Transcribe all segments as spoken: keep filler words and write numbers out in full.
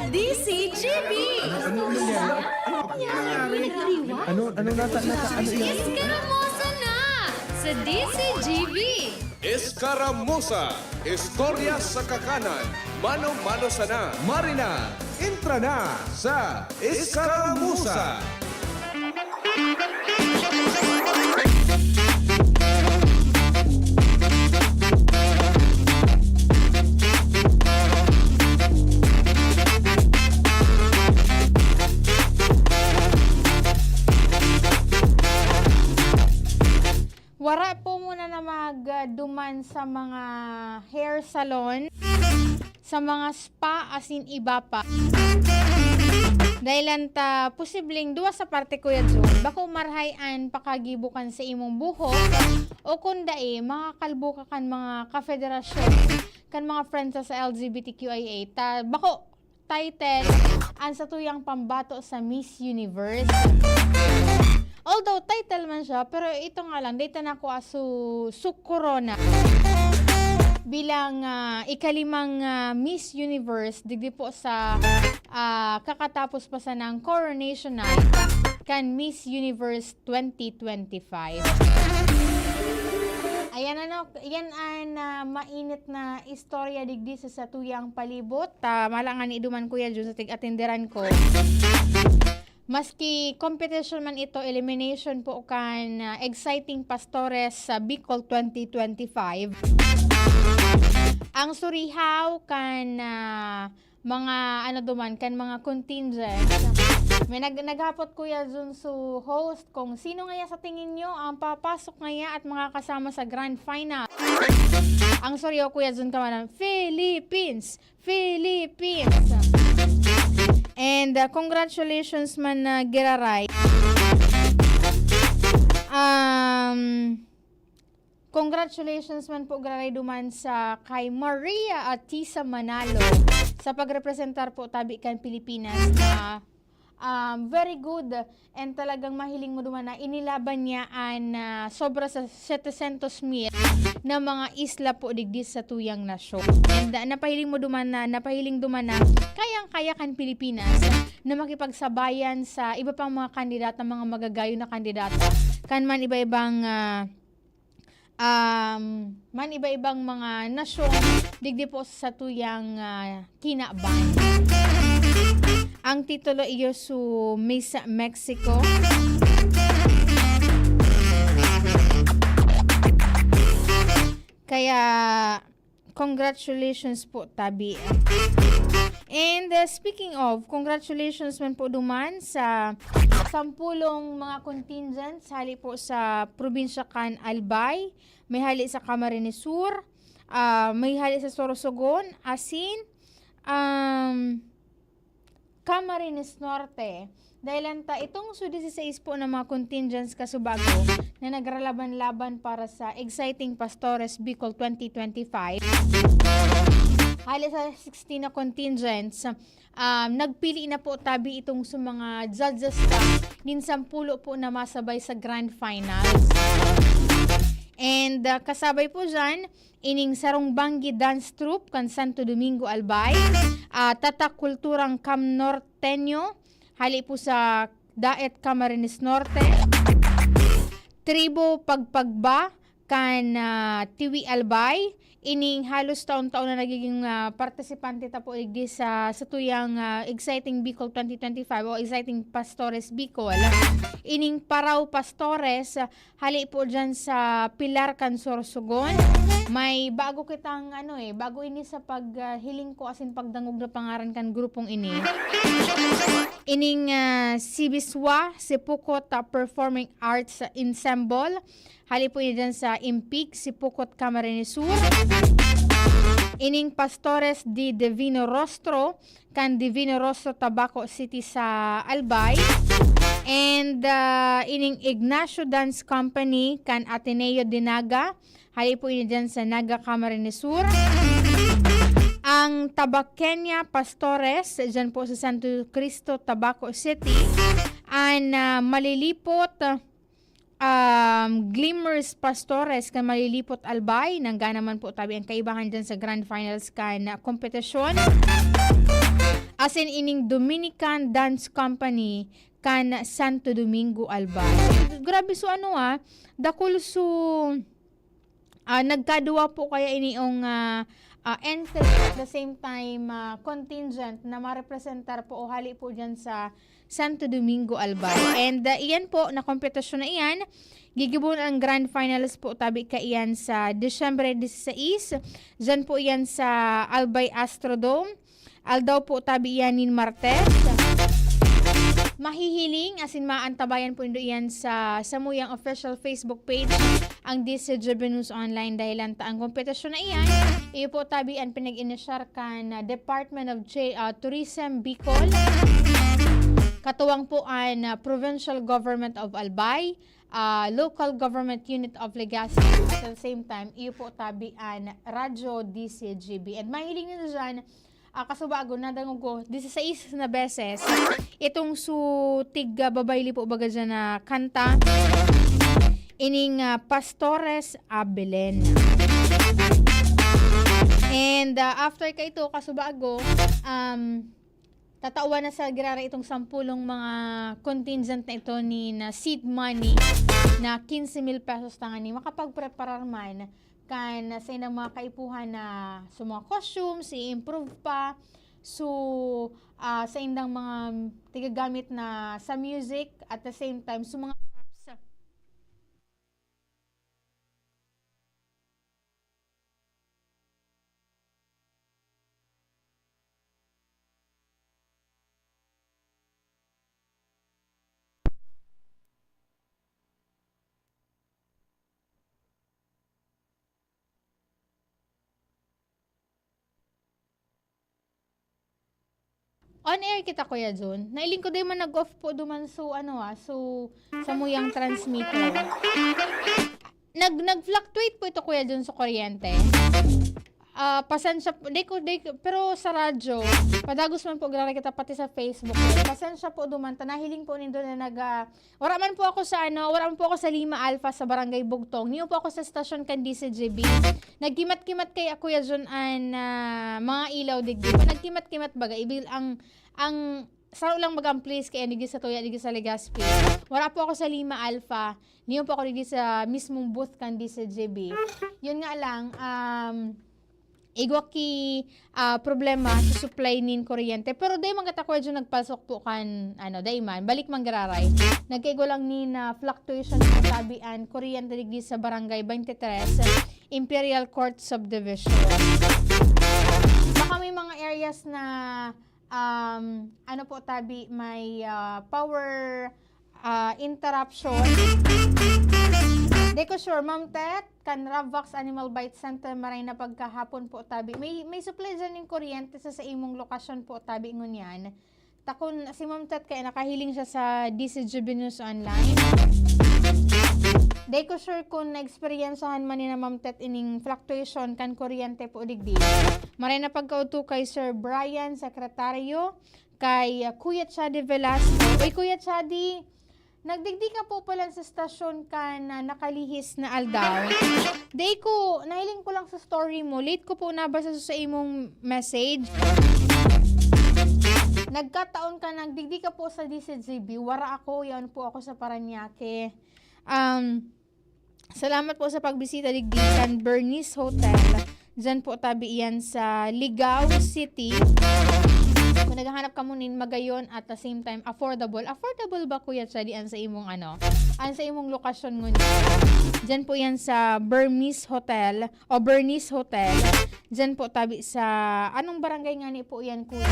D C G B! Ano, ano nangyari? Ano, ano nata-, nata-, ano yan? Iskaramosa na sa D C G B! Iskaramosa, istorya sa kakanan, mano-mano sana. Marina, entra na sa Iskaramosa! Wara po muna na mag, ah, duman sa mga hair salon, sa mga spa, asin iba pa. Dahil ta posibleng duwa sa parte, Kuya Jun, bako marahay an pakagibo kan sa imong buhok, o kun dai, makakalbo ka kan mga kafederasyon, kan mga friends sa L G B T Q I A. Ta, bako title an satuyang pambato sa Miss Universe. Although title man siya, pero ito nga lang, dai ta nakua su, su korona bilang, ah, ikalimang, ah, Miss Universe digdi po sa, ah, kakatapos pa sanang coronation night kan Miss Universe twenty twenty-five. Ayan, ano, yan an, ah, mainit na istorya digdi sa satuyang palibot. Ta, mala nga ni duman, Kuya Jun, sa tig-atenderan ko. Maski competition man ito, elimination po kan, ah, Exciting Pastores sa Bicol twenty twenty-five. Ang surihaw kan, ah, mga, ano duman, kan mga contingent. May nag-, naghapot, Kuya Jun, su host kung sino ngaya sa tingin nyo ang papasok ngaya at makakasama sa grand final. Ang surihaw, Kuya Jun, kamanan, Philippines! Philippines! And, uh, congratulations man na giraray. Um, congratulations man po giraray duman sa kay Maria Atisa Manalo sa pagrepresentar po tabi kan Pilipinas na, um, very good. And talagang mahiling mo duman na inilaban niya an, ah, sobra sa setecientos mil na mga isla po digdi sa tuyang nasyon. And, ah, napahiling mo duman na, napahiling duman na kayang-kaya kan Pilipinas na makipagsabayan sa iba pang mga kandidato, mga magagayon na kandidato. Kan man iba-ibang, ah, um, man iba-ibang mga nasyon, digdi po sa tuyang, ah, kinaban. Ang titulo iyo su Miss Mexico. Kaya, congratulations po, tabi. And, uh, speaking of, congratulations man po duman sa sampulong mga contingents hali po sa probinsya kan Albay, may hali sa Camarines Sur, ah, may hali sa Sorsogon, asin, um, Camarines Norte. Dahil lang ta, itong su dieciséis po na mga contingents kasubago na nagralaban-laban para sa Exciting Pastores Bicol twenty twenty-five. Hali sa sixteen na contingents, um, nagpili na po tabi itong sa mga judges pa nin sampulo po na masabay sa grand finals. And, uh, kasabay po dyan, ining Sarong Banggi Dance Troupe kan Santo Domingo, Albay, ah, Tatak Kulturang Cam Norteño, hali po sa Daet, Camarines Norte, Tribo Pagpagba kan, ah, Tiwi, Albay, ining halos taon-taon na nagiging, ah, partisipante ta po digdi sa, sa tuyang, ah, Exciting Bicol twenty twenty-five o Exciting Pastores Bicol. Ining Paraw Pastores, ah, hali po dyan sa Pilar kan Sorsogon. May bago kitang, ano eh, bago ini sa pag, ah, hiling ko asin pagdangog na pangaran kan grupong ini. Ining, ah, Sibiswa, Sipukot, ah, Performing Arts Ensemble. Hali po ini dyan sa Impig, Sipukot, Camarines Sur. Ining Pastores de Divino Rostro, kan Divino Rostro, Tabaco City sa Albay. And, ah, ining Ignacio Dance Company kan Ateneo de Naga, hali po ini dyan sa Naga, Camarines Sur. Ang Tabaqueña Pastores, dyan po sa Santo Cristo, Tabaco City. An, ah, Malilipot, um, Glimmers Pastores kan Malilipot, Albay. Nanggana man po tabi ang kaibahan dyan sa grand finals kan, ah, kompetisyon. asin ining Dominican Dance Company kan Santo Domingo, Albay. Grabe, so ano, ah, dakul, so, ah, nagkaduwa po kaya ini yung, ah, ah, entry at the same time, ah, contingent na marepresentar po o hali po dyan sa Santo Domingo, Albay. And, ah, iyan po, na kompetisyon na iyan, gigibohon ang grand finals po tabi kaiyan sa Disyembre dieciséis. Diyan po iyan sa Albay Astrodome. Aldaw po tabi iyan nin Martes. Mahihiling asin maantabayan po nindo iyan sa samuyang official Facebook page, ang D C G B News Online, dahilan ta ang kompetisyon na iyan, iyo po tabi an pinag-inisyar kan, ah, Department of Cha-, ah, Tourism Bicol, katuwang po an, ah, Provincial Government of Albay, ah, Local Government Unit of Legazpi, at the same time, iyo po tabi an Radyo D C G B. And mahiling nindo dyan, ah, kasubago, nadangog ko, dieciséis na beses itong su tig, ah, babayli po baga dyan na kanta, ining, ah, Pastores a Belen. And, ah, after kaito, kasubago, um, tatawan na sa girara itong sampulong mga contingent na ito ni na seed money na quince mil pesos, tangani makapagpreparar man kan sa indang mga kaipuhan na sa mga costumes, i-improve pa. So, ah, sa indang mga tigagamit na sa music, at the same time, sa mga props. On air kita, Kuya John. Nailing ko, di man nag-off po duman, so, ano, ah, so, samuyang transmitter. Nag-, nag-fluctuate po ito, Kuya John, sa kuryente. Ah, pasensya po, di ko, di ko, pero sa radyo, padagos man po, grabe kita, pati sa Facebook. Pasensya po duman, ta nahiling po nindo na nag, ah, wala man po ako sa, ano, wala man po ako sa Lima Alpha sa Barangay Bugtong. Niyo po ako sa stasyon kan D C G B. Nagkimat-kimat kay Kuya John an, ah, mga ilaw digdi. Nagkimat-kimat baga, ibil ang, ang saro lang baga ang place kay digdi sa Tuya, digdi sa Legazpi. Wala po ako sa Lima Alpha. Niyo po ako digdi sa mismong booth kan D C G B. Yun nga lang, um, igwa ki, ah, problema sa supply nin kuryente. Pero dai man kita, Kuya John, nagpalsok po kan, ano, dai man. Balik man giraray. Nagkaigwa lang nin, ah, fluctuation sa tabi an kuryente digdi sa Barangay twenty-three, Imperial Court Subdivision. Baka may mga areas na um, ano po, tabi, may, ah, power, ah, interruption. Di ko sure, Ma'am Tet, kan Ravvax Animal Bite Center, maray na pagkahapon po, tabi. May, may supply dyan yung kuryente sa, sa imong lokasyon po, tabi, ngunyan. Takon, si Ma'am Tet, kaya nakahiling siya sa D C G B News Online. Di ko sure kung naeksperyensahan man ni na Ma'am Tet ining fluctuation kan kuryente po digdi. Maray na pagkaudto kay Sir Brian, sekretaryo, kay, ah, Kuya Chadi Velasco. Uy, Kuya Chadi, nagdigdi ka po pala sa stasyon kan, ah, nakalihis na aldaw. Di ko, nahiling ko lang sa story mo. Late ko po nabasa sa imong message. Nagkataon ka, nagdigdi ka po sa D C G B. Wara ako, yan po ako sa Parañaque. Um, Salamat po sa pagbisita digdi kan Bernice Hotel. Diyan po tabi iyan sa Ligao City. Kung naghahanap kamo nin magayon at the same time affordable. Affordable ba, Kuya Chadi, an sa imong ano? An sa imong lokasyon ngunyan? Diyan po iyan sa Burmese Hotel o Bernice Hotel. Diyan po tabi sa, anong barangay nga ni po iyan, Kuya?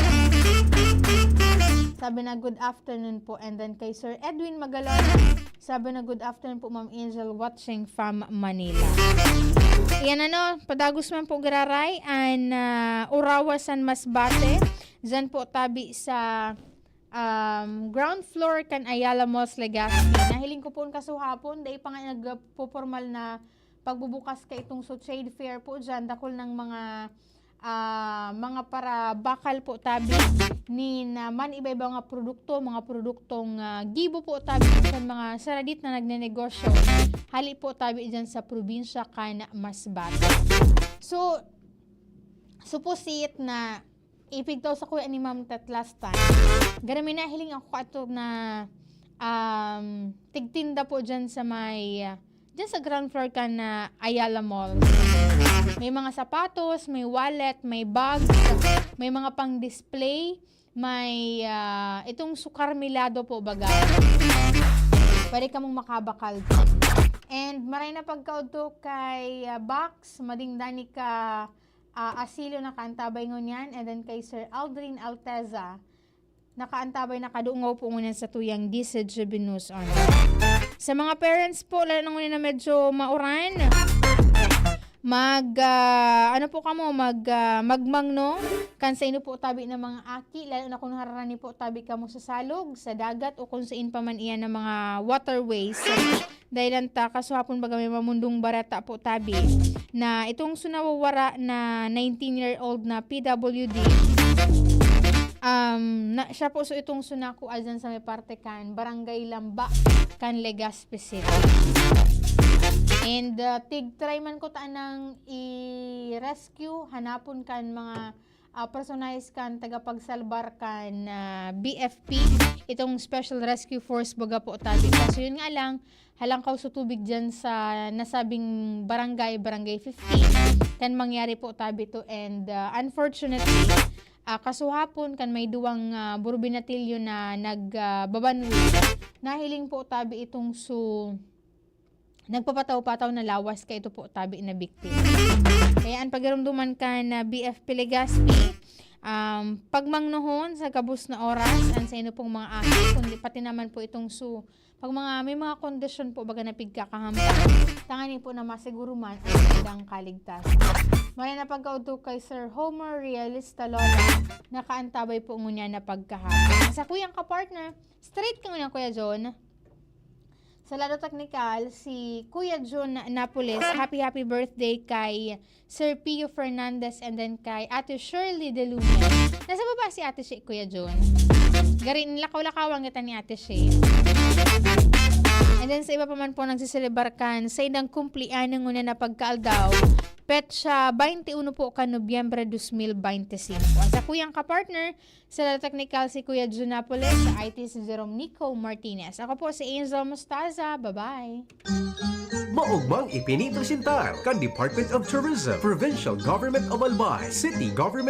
Sabi na, "Good afternoon po." And then kay Sir Edwin Magalon, sabi na, "Good afternoon po, Ma'am Angel, watching from Manila." Yan ano, padagos man po giraray, an, ah, Urawa, San Masbate. Diyan po tabi sa, um, ground floor kan Ayala Malls, Legazpi. Nahiling ko po kasuhapon, dai pa nga nagpopormal na pagbubukas ka itong sa trade fair po diyan. Dakul ng mga ah, mga parabakal po tabi nin, ah, man iba-iba nga produkto, mga produktong, ah, gibo po tabi kan mga saradit na nagnenegosyo. Hali po tabi diyan sa probinsya kan Masbate. So, supposed na Ipigtaw sa kuya ni Ma'am Tet last time. Garo may nahiling ako ato na, um, tigtinda po dyan sa may, uh, dyan sa ground floor kan Ayala Mall. May mga sapatos, may wallet, may bags, may mga pang-display, may, ah, itong sukarmilado po baga. Pwede kamong makabakal. And maray na pagkaudto kay, ah, Box, madingdani ka, ah, asilo na kaantabay ngunyan. And then kay Sir Aldrin Alteza, nakaantabay, nakadungaw po ngunyan sa tuyang D Z Jubinos on. Sa mga parents po, lalo na ngunyan na medyo mauran, mag, ah, ano po kamo, mag, ah, magmangno kan sa ino po tabi na mga aki, lalo na kung hararani po tabi kamo sa salog, sa dagat, o kung saan pa man iyan na mga waterways. Dahil ang ta, kasuhapon baga may mamundong bareta po tabi na itong sunawawara na nineteen-year-old na P W D, um, na, siya po so itong sunako ayan sa may parte kan Barangay Lamba, kan Legazpi City. And, uh, tig-try man ko tanang i-rescue, hanapon kan mga, uh, personalized kan tagapagsalbar kan, uh, B F P, itong Special Rescue Force baga po tabi. Kaso yun nga lang, halangkaw sa tubig dyan sa nasabing barangay, Barangay fifteen, kan mangyari po tabi to. And, uh, unfortunately, ah, kasuhapon kan may duwang, ah, burbinatilyo na nag, ah, babanwi, nahiling po tabi itong su-, nagpapataw-pataw na lawas kaito po tabi na biktima. Kaya ang pagirumduman kan, ah, B F P Legazpi, um, pagmangnohon sa gabos na oras, ang sa ino pong mga aki, kundi pati naman po itong su-, pag mga, may mga kondisyon po baga na pigkakahampan, tangani po na masiguro man ang ilang kaligtasan. Maray na pagkaudto kay Sir Homer Realista Lola, nakaantabay po ngunyan na pagkahapon. Sa kuyang kapartner, straight ka ngunyan, Kuya John. Sa lado teknikal, si Kuya Jun Napoles, happy, happy birthday kay Sir Pio Fernandez and then kay Ate Shirley De Luna. Nasa baba si Ate She, Kuya Jun. Gari, nilakaw-lakawan kita ni Ate She. And then sa iba pa man po nagsiselebar kan sa idang kumpleaños ngunyan na pagkaaldaw, petsa twenty-one po kan Nobyembre dos mil bente singko. Ang sa kuyang kapartner, sa lado teknikal si Kuya Jun Napoles, sa I T si Jerome Nico Martinez. Ako po si Angel Mostaza. Bye-bye! Maogmang ipinipresentar kan Department of Tourism, Provincial Government of Albay, City Government